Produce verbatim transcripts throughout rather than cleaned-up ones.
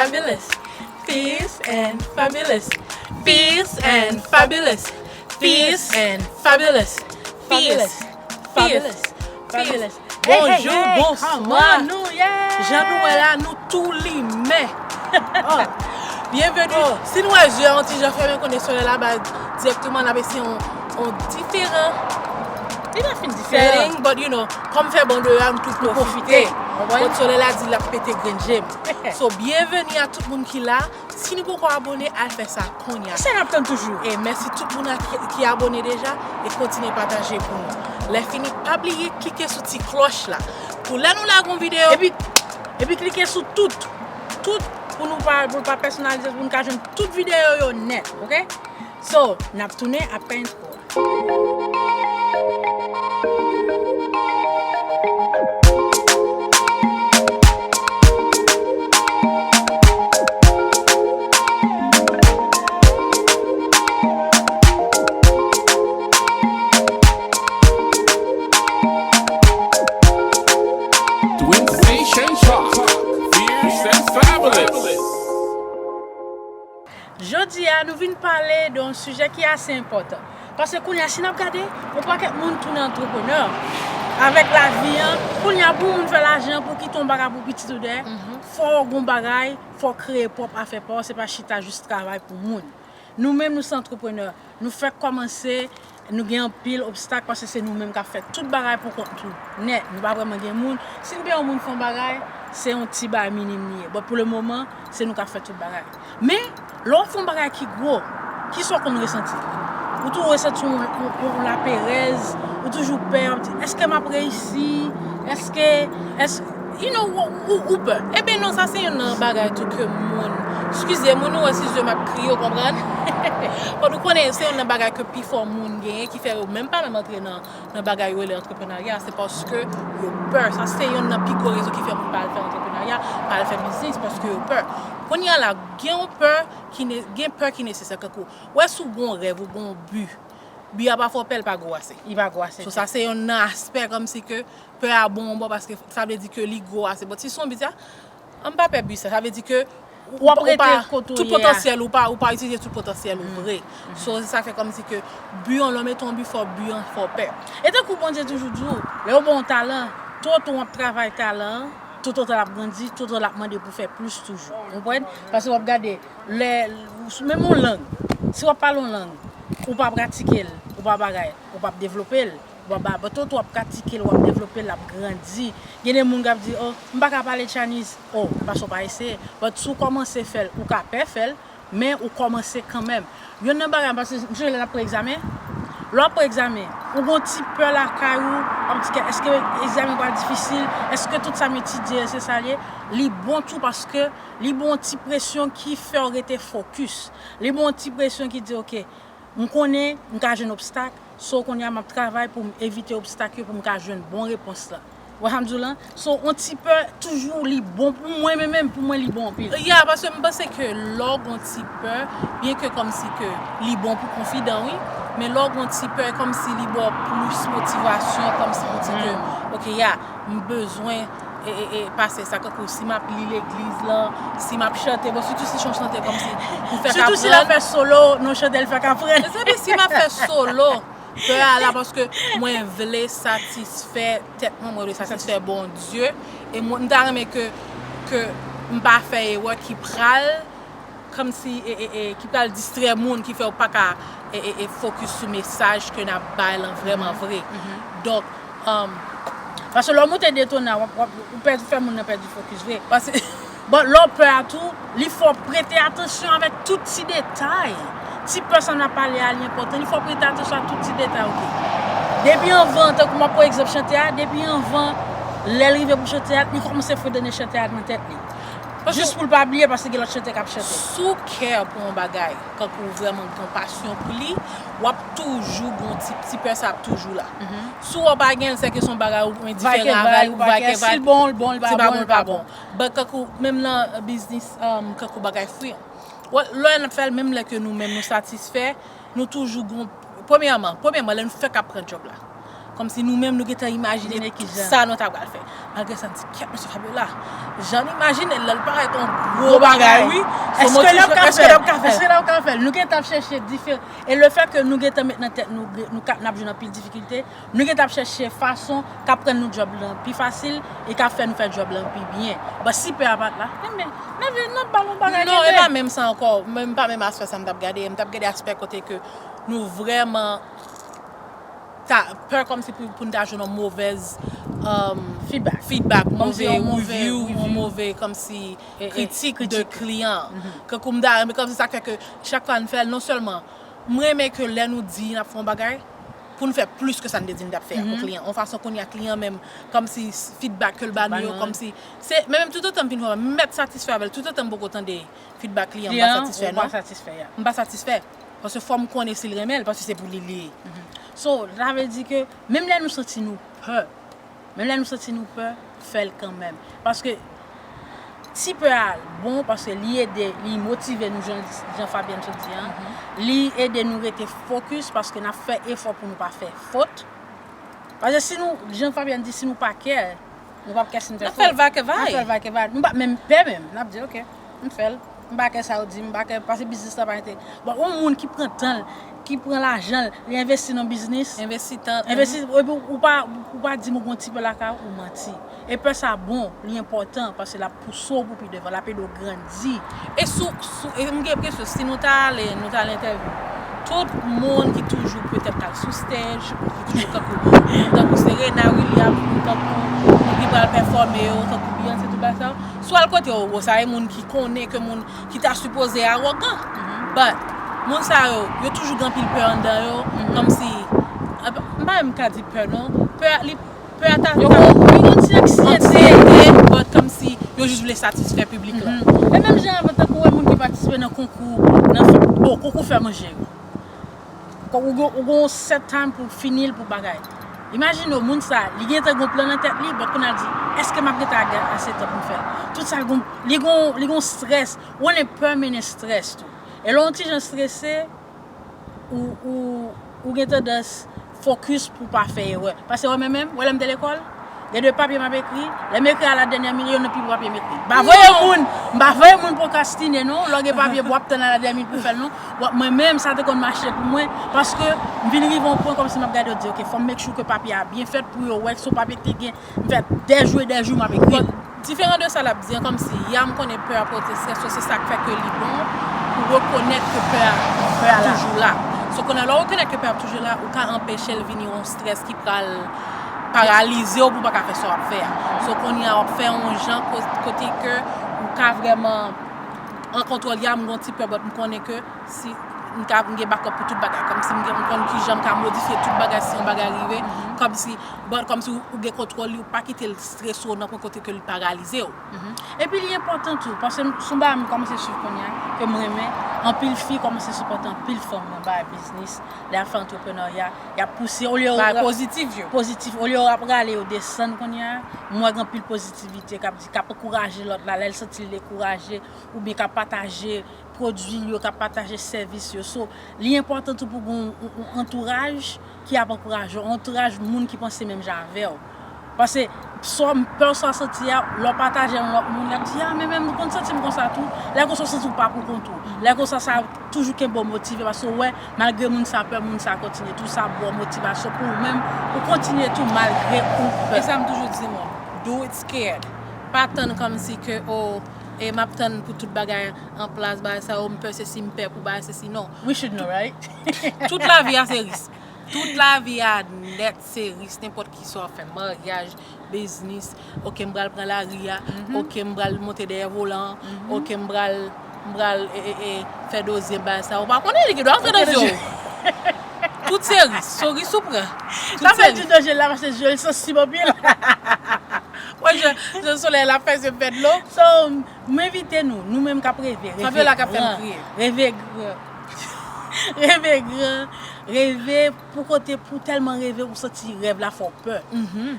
Fabulous. Fierce and fabulous. Fierce and fabulous. Fierce and fabulous. Fierce. Fabulous. Fabulous. Bonjou, bonswa. Jan nou wè la, nou tou limen. Oh, byenveni. Si nou wè je a yon ti jan fèmen, konnen solèy la bay dirèkteman, n ap eseye yon, yon diferan Li pa fin diferan. But you know, kòm fè bon deyò a, nou tou pwofite. But solèy la di l ap pete grenn je m. So, byenveni a tout moun ki la. Si nou poko abone, al fè sa kounye a. Sa n ap tann toujou. E mèsi tout moun ki, ki abone deja e kontinye pataje pou nou. Lè fini, pa bliye klike sou ti klòch la. Pou lè nou lage yon videyo. Epi, epi klike sou tout. Tout pou nou pa, pou nou pa pèsonalize, pou nou ka jwenn tout videyo yo nèt, oke? So, n ap tounen apre entwo a. Jodi a, nou vin pale de yon sijè ki ase enpòtan. Paske kounye a, si n ap gade, yon pakèt moun tounen antreprenè. Avèk lavi an, kounye a, pou moun fè lajan, pou kite yon bagay pou pitit ou dèyè, fò w gen yon bagay, fò w kreye pwòp afè pa w, se pa chita jis travay pou moun. Nou menm, nou se antreprenè. Nou fèk kòmanse, nou gen anpil obstak paske se nou menm k ap fè tout bagay pou kont nou nèt. Nou pa vrèman gen moun. Si n peye yon moun fè yon bagay, se yon ti bagay minim li ye. But pou le moman, se nou k ap fè tout bagay. Men, lè w ap fè yon bagay ki gwo, kisa w konn resanti? Ou toujou resanti yon, yon, yon laperèz, ou toujou pè, w ap di, èske m ap reyisi? Èske, èske, You know, ou, ou, ou pè. Eben non, sa se youn nan bagay tou ke moun, eskize m wi, nou wè si je m ap kriye, w konprann? But ou konnen, se youn nan bagay ke pifò moun genyen ki fè yo menm pa menm antre nan, nan bagay yo rele antreprenarya, se paske yo pè. Sa se youn nan pi gwo rezon ki fè moun pa al fè antreprenarya, pa al fè biznis, paske yo pè. Kounye a la, gen yon pè ki ne, gen pè ki nesesè, kankou, wè si w gen yon rèv, ou gen yon bi, bi a pa fè w pè, l pa gwo ase. Li pa gwo ase. So, sa se youn nan aspè kòmsi ke pè a bon yon bò paske sa vle di ke li gwo ase. But si se yon bi, sa, an m pa pè bi sa, sa vle di ke ou, w ap rete kote w ye a. Tout potansyèl ou pa, ou pa itilize tout potansyèl ou vre. So, se sa fè kòmsi ke bi an, lè w mete yon bi, fò bi an fè w pè. E tankou Bondye toujou di w, lè yo ba w yon talan, toutotan w ap travay talan an, toutotan l ap grandi, toutotan l ap mande pou w fè plis toujou. Ou konprann? Paske w ap gade, lè, menm yon lang, si w ap pale yon lang, ou pa pratike l, ou pa bagay, ou p ap devlope l. Bon, ba, but tout w ap pratike l, w ap devlope l, l ap grandi. Gen de moun k ap di, oh, m pa ka pale Chinese. Oh, paske w pa eseye. But si w kòmanse fè l, ou ka pè fè l, men ou kòmanse kanmenm. Youn nan bagay, paske m sonje lè n ap pran egzamen. Lè w ap pran egzamen, ou gen yon ti pè lakay ou, w ap di, èske egzamen pral difisil? Èske tout sa m etidye, se sa l ye? Li bon tou paske li ba w yon ti presyon ki fè w rete fokis. Li ba w yon ti presyon ki di, oke, M konnen m ka jwenn obstak, so kounye a m ap travay pou m evite obstak yo pou m ka jwenn bon repons lan. Ou wè sa m di w lan? So, yon ti pè toujou li bon pou mwen, men menm pou mwen li bon anpil. Ya, paske m panse ke lè w gen yon ti pè, byen ke kòmsi ke li bon pou konfidan, wi, men lè w gen yon ti pè, kòmsi li ba w plis motivasyon, kòmsi pou di ke, oke, ya, m bezwen e, e, e, pase sa, kankou si m ap li legliz lan, si m ap chante, bon, sitou si se yon chante kòmsi m fèk aprann. Sitou si l ap fè solo, non, chante l fèk aprann. Mezanmi, si m ap fè solo, pè a la, paske mwen vle satisfè tèt mwen, mwen vle satisfè Bondye, e mwen, m ta renmen ke, ke m pa fè erè ki pral kòmsi, e, e, e, ki pral distrè moun, ki fè w pa ka, e, e, e, fokis sou mesaj ke n ap bay lan vrèman vre. Donk, um, paske lè w moute detona, w ap, w ap, ou pèdi, fè moun nan pèdi fokis vre. Paske, bon, lè w pè a tou, li fè w prete atansyon avèk tout ti detay. Ti pè sa n ap pale a, li enpòtan, li fè w prete atansyon a tout ti detay, oke. Depi anvan, tankou m ap pran egzanp chante a, depi anvan, lè l rive pou chante a, li kòmanse fredone chante a nan tèt li. Jis pou l pa bliye paske gen lòt chante k ap chante. Si w care pou yon bagay, kankou w vrèman gen yon pasyon pou li, w ap toujou gen yon ti, ti pè sa ap toujou la. Si w pa gen l, sèke se yon bagay ou endiferan avè l, ou pa care, si l bon, l bon, li pa bon, li pa bon. But kankou, menm nan biznis, um, kankou bagay fri an. Lè n ap fè l, menm lè ke nou menm nou satisfè, nou toujou gen yon, premyèman, premyèman, lè nou fèk ap pran djòb la. Kòmsi nou menm nou gentan imajine sa nou ta pral fè. Malgre sa, n di, "Kèt, mesye Fabiola, jan n imajine l, l parèt yon gwo bagay, wi." Èske l ap ka fè l? Èske l ap ka fè l? Èske l ap ka fè l? Nou gentan ap chèche diferan. E le fè ke nou gentan met nan tèt nou, nou ka, n ap jwenn anpil difikilte, nou gentan ap chèche fason k ap rann nou djòb lan pi fasil e k ap fè nou fè djòb lan pi byen. But si pè a pa t la, enben, n ap, n ap ba l yon bagay. Non, e pa menm sa ankò. Menm pa menm aspè sa m t ap gade. M t ap gade aspè kote ke nou vrèman ta pè kòmsi pou, pou n ta jwenn yon movèz, um, feedback, feedback, kòmsi move yon move review, yon move kòmsi kritik de kliyan. Kankou m ta renmen kòmsi sa k fè ke chak fwa n fè l, non sèlman m renmen ke lè nou di n ap fè yon bagay, pou n fè plis ke sa n te di n t ap fè a pou kliyan. Yon fason kounye a kliyan menm, kòmsi feedback ke l ba nou yo, kòmsi, se, men menm toutotan m fin fè, m mèt satisfè avè l, toutotan m poko tande feedback kliyan, m pa satisfè, non. M pa satisfè. Paske fò m konnen si l renmen l, paske se pou li li ye. So, sa vle di ke menm lè nou santi nou pè, menm lè nou santi nou pè, fè l kanmenm. Paske ti pè a bon, paske li ede, li motive nou, jan, jan Fabienne sot di an. Li ede nou rete focus, paske n ap fè efò pou nou pa fè fot. Paske si nou, jan Fabienne di, si nou pa kè, nou p ap kè si n fè fot. N ap fè l vakevay. N ap fè l vakevay. Nou p ap menm pè menm. N ap di, "Ok, m fè l." M pa kè sa yo di, m pa kè, paske biznis la pa enterese. Bon, yon moun ki pran tan l, ki pran lajan l, li envesti nan biznis. Envesti tan. Envesti, epi ou pa, ou pa di m ou gon ti pè lakay ou, ou manti. E pè sa bon, li enpòtan, paske l ap pouse w pou pi devan, l ap ede w grandi. E sou, sou, e m gen enpresyon, si nou ta ale, nou ta al entèvyou tout moun ki toujou petèt al sou stage, ki toujou tankou, tankou Serena Williams, tankou moun ki pral pèfòme yo, tankou Beyoncé, tout bagay sa yo. Si w al kote yo, sa e moun ki konnen ke moun ki ta sipoze awogan. But, moun sa yo, yo toujou gen anpil pè anndan yo, kòmsi, eh, m pa menm ka di pè, non. Pè, li, pè a ta, yo ta, li gon ti anksiyete, but kòmsi yo jis vle satisfè piblik la. E menm jan avè tankou wè moun ki patisipe nan konkou, nan fè, bon, konkou fè manje yo. Kòm ou gen, ou gen yon set time pou fini l, pou bagay. Imajine w, moun sa, li gentan gen yon plan nan tèt li, but kounye a l di, "Èske m ap gentan gen ase tan pou m fè l?" Tout sa, li gon, li gon, li gon strès. Ou konnen pè mennen strès tou. E lè w yon ti jan strese, ou, ou, ou gen tandans focus pou w pa fè erè. Paske wè mwen menm, wè lè m te lekòl, gen de papye m ap ekri, lè m ekri a la dènyè minit, yo nan pi gwo papye m ekri. M pa voye moun, m pa voye moun pwokrastine non, lè w gen papye pou w ap tann a la dènyè minit pou w fè l non. Wè, mwen menm, sa te konn mache pou mwen, paske m vin rive yon pwen kòmsi m ap gade, yo di, "Ok, fò m make sure ke papye a byen fèt pou yo wè ke se yon papye ki te gen, m fè dè jou e dè jou m ap ekri l." Diferan de sa l ap di an, kòmsi, ya m konnen pè a pote strès, so se sa k fè ke li bon pou rekonèt ke pè a toujou la. So konnen lè w rekonèt ke pè a toujou la, ou ka anpeche l vini yon strès ki pral paralize w pou w pa ka fè sa w ap fè a. So kounye a w ap fè yon jan ko-, kote ke ou ka vrèman an kontwòl, ya m gon ti pè, but m konnen ke si m ka, m gen backup pou tout bagay, kòmsi m gen, m konn kijan m ka modifye tout bagay si yon bagay rive, kòmsi, but kòmsi ou, ou gen kontwòl li, ou pa kite l strese w nan pwen kote ke li paralize w. Epi li enpòtan tou, paske m, sou bagay m kòmanse swiv kounye a, ke m renmen, anpil fi kòmanse sipòte anpil fanm nan bagay biznis, lè y ap fè antreprenarya, y ap pouse, olye yo bagay pozitif yo. Pozitif, olye yo ap rale yo desann kounye a, m wè gen anpil pozitivite k ap di, k ap ankouraje lòt la, lè l santi l dekouraje, oubyen k ap pataje pwodui l yo, k ap pataje sèvis yo. So, li enpòtan tou pou gen yon, yon, yon antouraj ki ap ankouraje w, yon antouraj moun ki panse menm jan avè w. Paske sa w, pè w sa w santi a, lè w pataje l yon lòt moun, l ap di, "A, men menm m konn santi m konsa tou." Lè konsa w santi w pa pou kont ou. Lè konsa sa toujou kenbe w motive, paske w wè, malgre moun sa pè, moun sa kontinye tou, sa ba w motivasyon pou ou menm, ou kontinye tou malgre ou pè. E sa m toujou di moun, do it scared. Pa tann kòmsi ke, o, e m ap tann pou tout bagay an plas, bagay sa yo, m pè sesi, m pè pou bagay sesi, non. We should know, right? Tout lavi a se risk. Tout lavi a nèt se risk, nenpòt ki sa w ap fè, maryaj, biznis, oke, m pral pran lari a, oke, m pral monte dèyè volan an, oke, m pral, m pral, e, e, e, fè dozye bagay sa yo. Ou pa konnen li gen dwa fè dozye w. Tout se risk, se risk ou pran. Tout se risk. Sa fè di danje la, paske je l sansib anpil. Mwen, je, je solèy la fè se fè dlo. So, m envite nou, nou menm k ap reve, reve gran, reve gran, reve gran, reve pou kote, pou tèlman reve, ou santi rèv la fè w pè.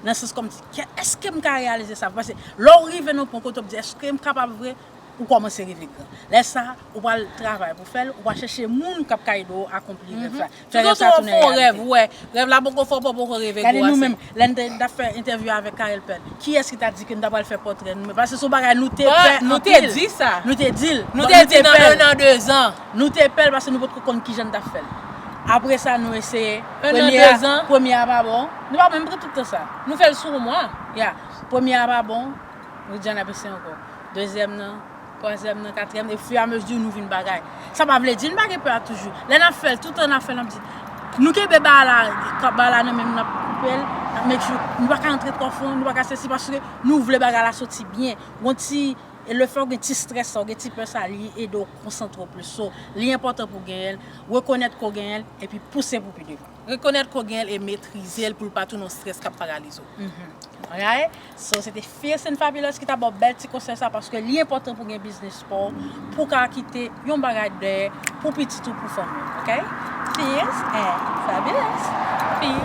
Nan sans kòmsi, kè, èske m ka reyalize sa? Paske lè w rive nan pwen kote w ap di, èske m kapab vre? ou kòmanse reve gran. Lè sa, ou pral travay pou fè l, ou pral chèche moun k ap ka ede w akonpli rèv sa. Tout otan w fè yon rèv, ou wè, rèv la poko fè, ou poko reve gwo ase. Gade nou menm, lè n te, n t ap fè entèvyou avèk Carel Pèl, kiyès ki ta di ke n ta pral fè pòtrè nou menm? Paske se yon bagay nou te pè anpil. Nou te di sa. Nou te di l. Nou te di nan en an, de zan. Nou te pè l paske nou potko konn kijan n t ap fè l. Apre sa, nou eseye. En an, de zan. Premye a pa bon. Nou pa menm pran tout tan sa. Nou fè l sou yon mwa. Ya. Premye a pa bon, nou di ann ap eseye ankò. Dezyèm nan, twazyèm nan, katriyèm, e fiyamezi nou vin bagay. Sa pa vle di n pa gen pè a toujou. Lè n ap fè l, toutan n ap fè l, n ap di, nou kenbe bagay la, bagay la nan men n, n ap koupe l, n ap make sure, nou pa ka antre twò fon, nou pa ka sesi, paske nou vle bagay la soti byen. Gon ti, e lefè w gen ti strès sa, w gen ti pè sa, li ede w konsantre w plis. So, li enpòtan pou w genyen l, rekonèt ke w genyen l, epi pouse pou pi devan. Rekonèt ke w genyen l e metrize l pou l pa tounen yon strès k ap paralize w. Alright? So, se te Fierce and Fabulous ki ta ba w bèl ti konsèy sa, paske li enpòtan pou gen biznis pa w, pou w ka kite yon bagay dèyè pou pitit ou, pou fanmi w, ok? Fierce and Fabulous. Fierce